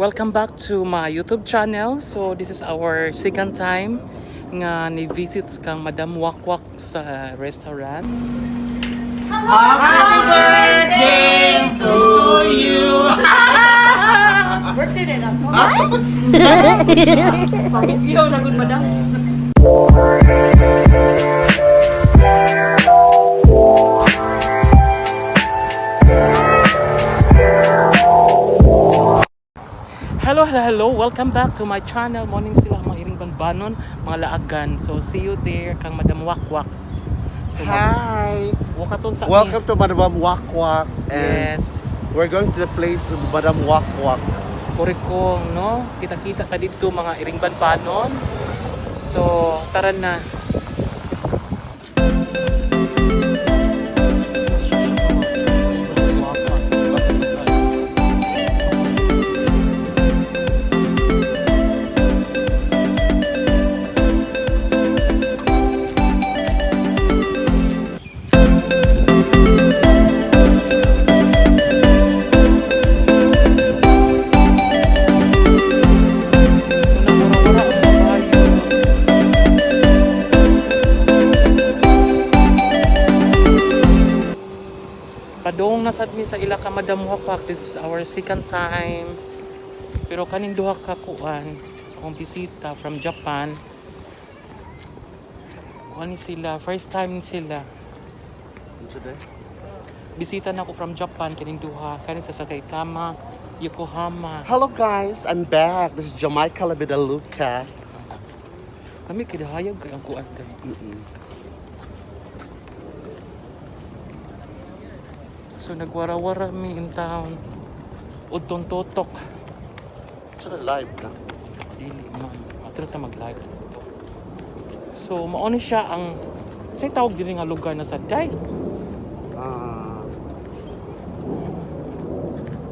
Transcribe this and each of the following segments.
Welcome back to my YouTube channel. So this is our second time nga ni visit kang Madam Wakwak sa restaurant. Happy birthday to you! Birthday din ako. Pahugyaw na gud, madam. Hello, hello, hello. Welcome back to my channel. Morning sila mga iring banbanon, mga laagan. So see you there kang Madam Wakwak. So Hi! wakaton sa Welcome to Madam Wakwak, and Yes. we're going to the place of Madam Wakwak. Kurikong, no? Kita-kita ka dito mga iring banbanon. So, tara na. So, nagwara-wara ang babayo. Padong na sad mi sa ila ka Madam Wakwak. This is our second time. Pero kaning duha ka kuan, akong bisita from Japan. Kuan ni sila, first time ni sila. Bisita na ako from Japan kaning duha, kaning sa Saitama, Yokohama. Hello guys, I'm back. This is Jamaica La Vida Luca. Kami kidahayag kay ang kuan kay. So nagwara-wara mi in town. Udtong totok. Sa live na. Dili man. Ato na ta mag-live. So mao ni siya ang say tawag diri nga lugar na sa Day. Ah,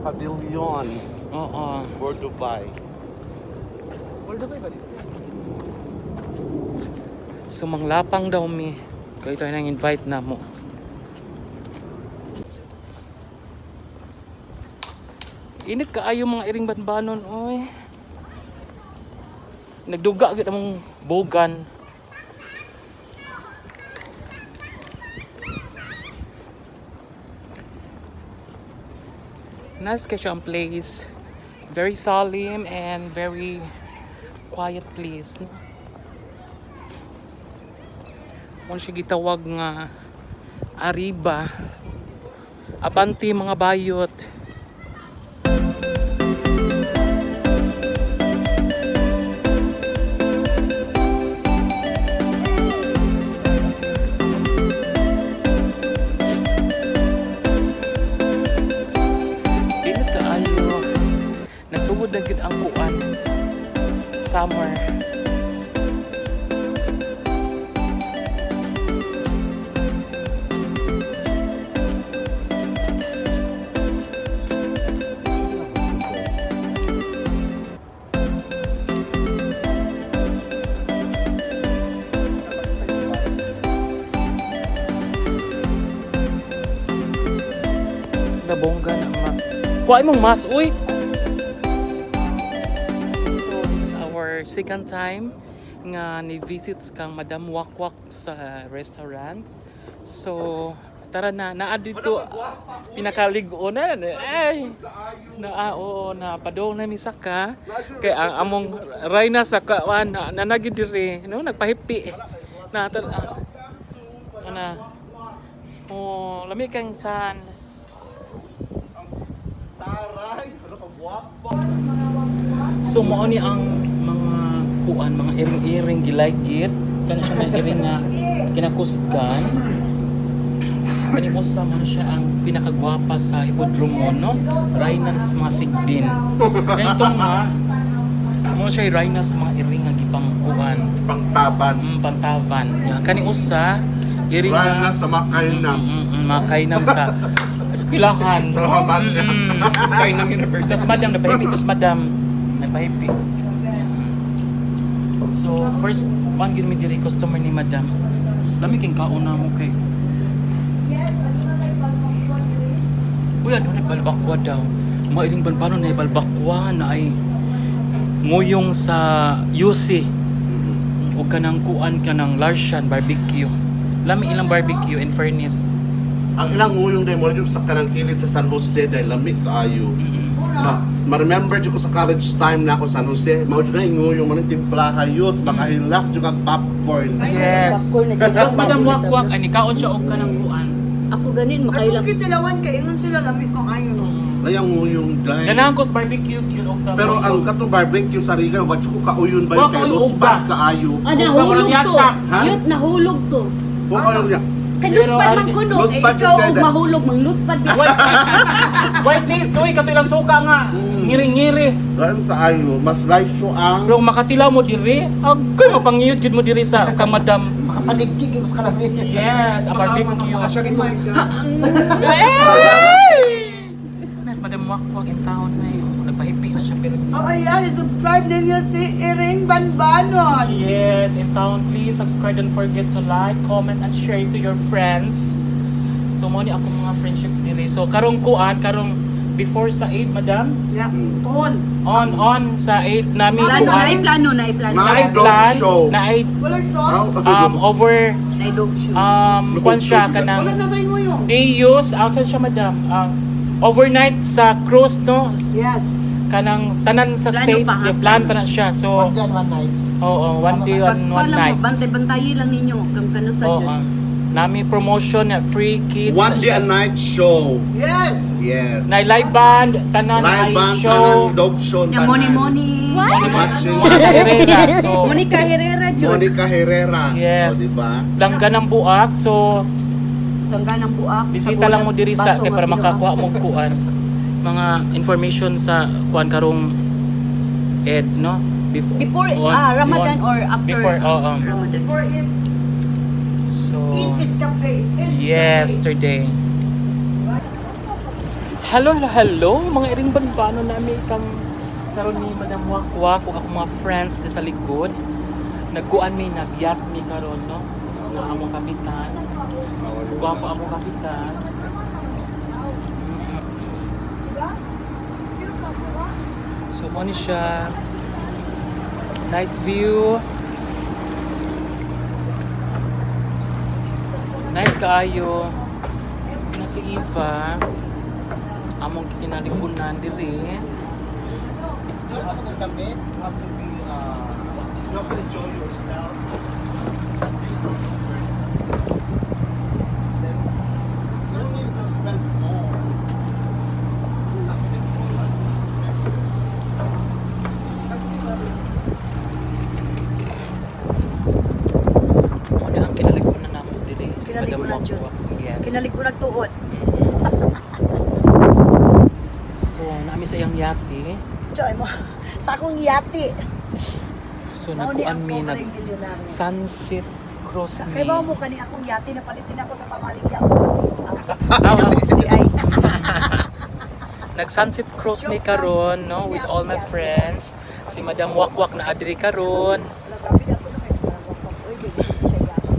Pavilion, Oo. World Dubai. World Dubai ba dito? So manglapang daw mi. Kay tayo nang invite na mo. Init kaayo mga iring banbanon oy. Nagduga gyud among bogan. Nice kay siya ang place. Very solemn and very quiet place. No? Kung siya gitawag nga Ariba. Abanti mga bayot. Init kaayo. Nasugod na gid ang kuan. Summer. Labongga na ma. Kuha mong mas, uy! So, this is our second time nga ni visit kang Madam Wakwak sa restaurant. So, tara na, naa dito pinakaligo na ay na oo na padong na mi saka kay ang among Rayna sa kawan na nanagi diri no nagpahipi na tar, ana oh lami kang san. Taray! Ano ka guwapo? So mao ni ang mga kuan, mga iring-iring gilaygit. Kana siya may iring nga kinakusgan. Kani usa man siya ang pinakagwapa sa hipodromo, no? Rayna na sa mga sigbin. Kaya ito nga, mo siya rayna sa mga iring nga gipang kuan, Pangtaban. Pantavan. Nga, kani usa iring Rana nga sa Makainam. Makainam sa eskwelahan. Sa Haman. Kainam University. Tapos madam, napahipi. Tapos madam, napahipi. So, first, one gid mi diri customer ni madam. Lami king kaon na mo kay. Yes, ano na may palpakwa diri? Uy, ano ni balbakwa daw. Mga iring banbanon na balbakwa na ay nguyong sa UC o kanang kuan kanang Larshan barbecue. Lami ilang barbecue, in fairness. Ang ilang nguyong dahil mo sa kanang kilid sa San Jose dahil lami kaayo. Ma remember jud ko sa college time na ako sa San Jose, mao jud na yung nguyong man timplaha yut, makahilak jud kag popcorn. Yes. Popcorn na jud. Tapos Madam Wakwak ani kaon siya og kanang kuan. Ako ganin makailang. Atong kitilawan kay ingon sila lami ko ayo no. Layang nguyong dahil. Ganahan ko sa barbecue cute og sa Pero ang katong barbecue sa Regal, wa jud ko kauyon ba Wa kay ko lusbad kaayo. Ah, nahulog to. Ha? Yut, nahulog to. Wa kayo niya. Kay Pero, luspad man ari- kuno. Eh, Luspad ikaw yun, og kaya- mahulog, mang luspad. White white taste oy kato ilang suka nga. Ngiri-ngiri. Lain kaayo, mas light show ang Pero kung makatilaw mo diri, agay mapangiyot gid mo diri sa kang Madam. Makapanigkig mas kalami. Yes, a barbecue. Makasya mo. Hey! Nice, Madam Wakwak in town ngayon. Nagpahipi na siya pero Oh, ayan, subscribe ninyo si Iring Banbanon. Yes, in town, please subscribe. Don't forget to like, comment, and share to your friends. So, mo ni ako mga friendship diri. So, karong kuan, karong before sa 8, madam. Yeah, on. On sa 8 nami Plano, kuan. naay plano, naay plano. Naay Naay dog plan, show. naay Walang sauce. over Naay dog show. kuan siya Wala kanang na sa inyo yung. day use outside siya, madam. Overnight sa cruise, no? Yes. Kanang tanan sa Plano states, pa, ha? the plan pa na siya. So, One day and one night. oo, one day Pag and one pala mo, night. bantay-bantayi lang ninyo kung kano sa Oo. dyan. Nami promotion na free kids. One day and night show. Yes. Yes. Na live band, tanan Live ay band, show. tanan dog show, Nya tanan. money money. Imagine. Monica Herrera. So, Monica Herrera jud. Monica Herrera. Yes. O, diba? Langga ng buak. So, Langga ng buak. bisita lang mo diri sa Baso kay nga para pinuha. makakuha mo kuan mga information sa kuan karong ed, no? Before, Before on- Ramadan on- or after Before, oo. Ramadan. Before it, So, it is cafe. It is yesterday. Hello, hello, hello! Mga iring banbano nami kang karon ni Madam Wakwak ug akong mga friends di sa likod. Nagkuan mi, nagyat mi karon, no? Na among kapitan. Gwapo among kapitan. Diba? Pero sa ako, ah. So mo ni siya. Nice view. Nice kaayo. Na si Eva. Among kinalikunan diri. You have to be, you have to enjoy yourself. Be a good person. Then, you don't need to spend more. Have simple and expenses. Mo ni ang kinalikunan namo diri si Madam Kinalikunan jud. Wakwak. Yes. Kinalikunan tuod. So, nami sa iyang yate. Diyan mo. Sa akong yati. So, Mao ni nagkuan ang mi nag pobreng milyonaryo. sunset cross mi. Kay ba mo kani akong yati napalit din ako sa pamaligya ako. Ah, Di ay. Nag sunset cruise mi karon, no, with all my friends. Si Madam Wakwak na adri karon. Wala, grabe na ako na kay parang wakwak. Uy, baby, siya yati.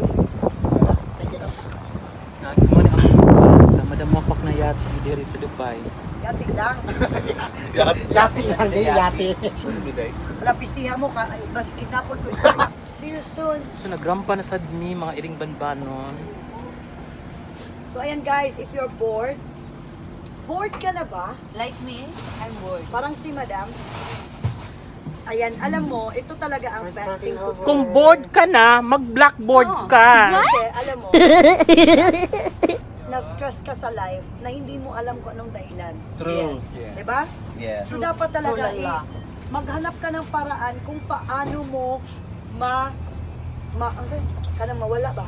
Nag mo ni ang Madam Wakwak na yate diri sa Dubai. Yati lang. Yati lang din, yati. Wala pistiha mo ka ay basi kidnapon ko. See you soon. So nagrampa na sad mi mga iring banbanon. So ayan guys, if you're bored, bored ka na ba? Like me, I'm bored. Parang si Madam. Ayan, alam mo, ito talaga ang best thing to do. Kung bored ka na, mag-blackboard ka. Kasi alam mo, na-stress ka sa life na hindi mo alam kung anong dahilan. True. Diba? Yes. So dapat talaga True eh, lang. maghanap ka ng paraan kung paano mo ma ma ano sa'yo? Kanang mawala ba?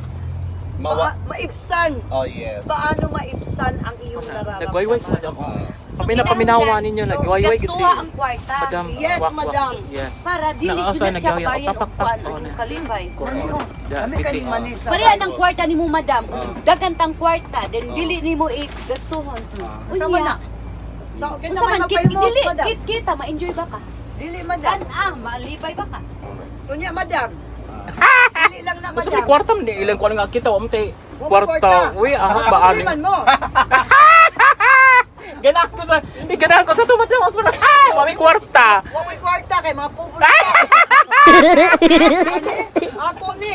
Maibsan. Oh, yes. Paano maibsan ang iyong nararamdaman? Nagwayway si Madam. So, Pamina paminawa ninyo nagwayway gid si Gastuha ang kwarta. Madam Yes, Wakwak. madam. Yes. Para dili Nakaasa, jud na siya nagyaw-yaw. pariyan og Papak, kuan pak, ang oh, na. kalipay. Correct. Da, Kami piti. kaning Manila. Pareha ng kwarta nimo madam. Daghan tang kwarta then dili nimo i-gastuhon. Sama na. Unya. So, kinsa Unsa may man kit magpahimos, dili madam? kit kita ma-enjoy ba ka? Dili, madam. Kan ah, malipay ba ka? Unya, madam. Dili lang na, Unsa madam. may kwarta man ni ilang kuan nga kita wa man tay Wa may kwarta. Uy, ah ba Dili ani. man mo. Ganahan ko sa, eh, ganahan ko sa to, madam. Mas parang, ay, mami kwarta. Wa may kwarta kay mga pobre. Ako ni.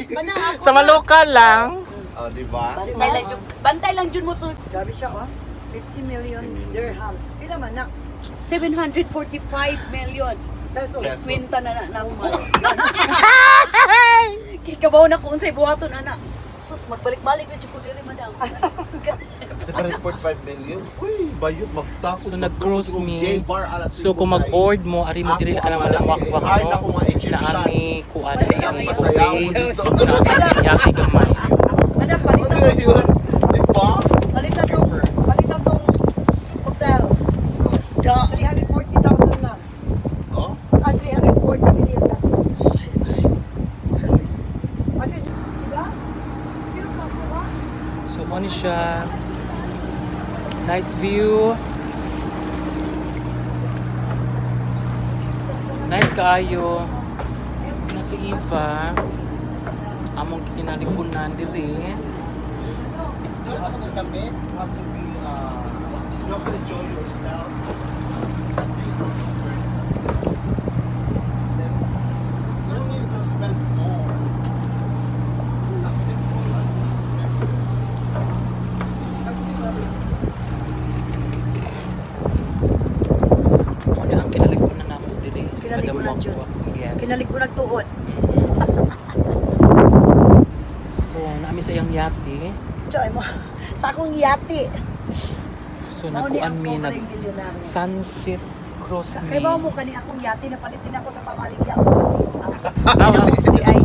Kana ako. Sa maloka lang. Oh, di ba? Bantay lang jud, bantay lang jud mo sul. Sabi siya, oh, 50 million dirhams. Pila man na? 745 million. Pesos. Pesos. Kwenta na na na mo. Kikabaw na ko unsay buhaton ana. Sus, magbalik-balik na jud ko diri, madam. 7.5 million. Uy, bayot magtakot. So nag-cruise Gay mi. bar alas So kung mag-board mo, ari mo diri ka lang Ako, wakwak ay, no. naku, mga Egyptian. Na ami kuan Ang ang masayaw buffet. dito. Yaki gamay. Madam, Ano palitan. yun? Di ba? Palitan tong hotel. Da. 340,000 lang. Oh? Ah, 340 million pesos. Shit. Ano, di ba? Pero sa ako, ah. So mo ni siya. Nice view. Nice kaayo. Na si Eva. Among kinalikunan diri. You have to commit, you have to be, you have to enjoy yourself as a big person. Then, you don't need to spend more. Ang simple lang yung expenses. Mo ni ang kinalikunan namo diri sa Madam Kinalikunan jud. Wakwak. Yes. Kinalikon tuod. So naami sa iyang yate. Diyo, mo. Sa akong yati. So Mao ni nagkuan ang mi nag pobreng milyonaryo. sunset cruise mi. Kay ba mo kani akong yati, napalit din ako sa pamaligya ako. Ah, Ay,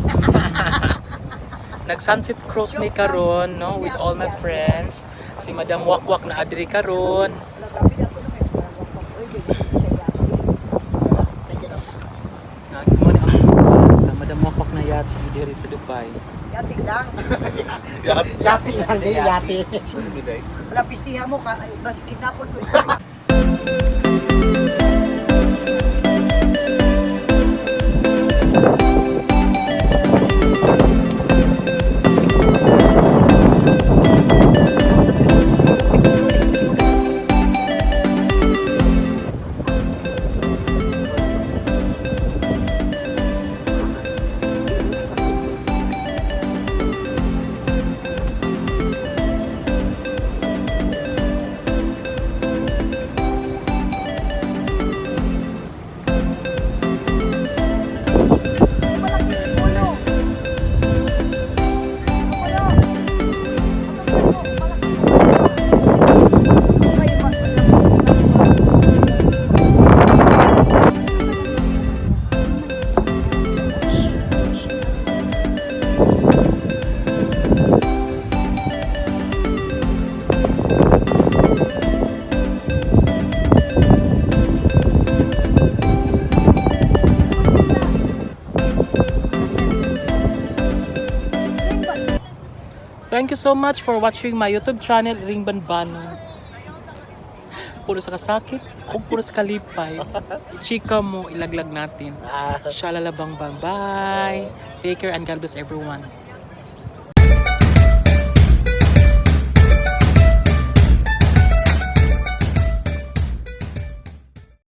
Nag sunset cruise mi karon no with all my friends. Si Madam Wakwak na adri karon. wala, grabe na ako naman. Parang wakwak. Uy, di ba siya yati? Nag mo ni ang Madam Wakwak na yate diri sa Dubai. Yati lang. Yati. Yati lang, di yati. Sorry, Biday. Wala, pistiha mo ka. Ay, basi kidnapon ko. Malaking ulo. Wala. Malaking ulo. May Thank you so much for watching my YouTube channel, Ring Banbanon. Puro sa kasakit o puro sa kalipay. Ichika mo, ilaglag natin. Shalalabang bang bye. Take care and God bless everyone.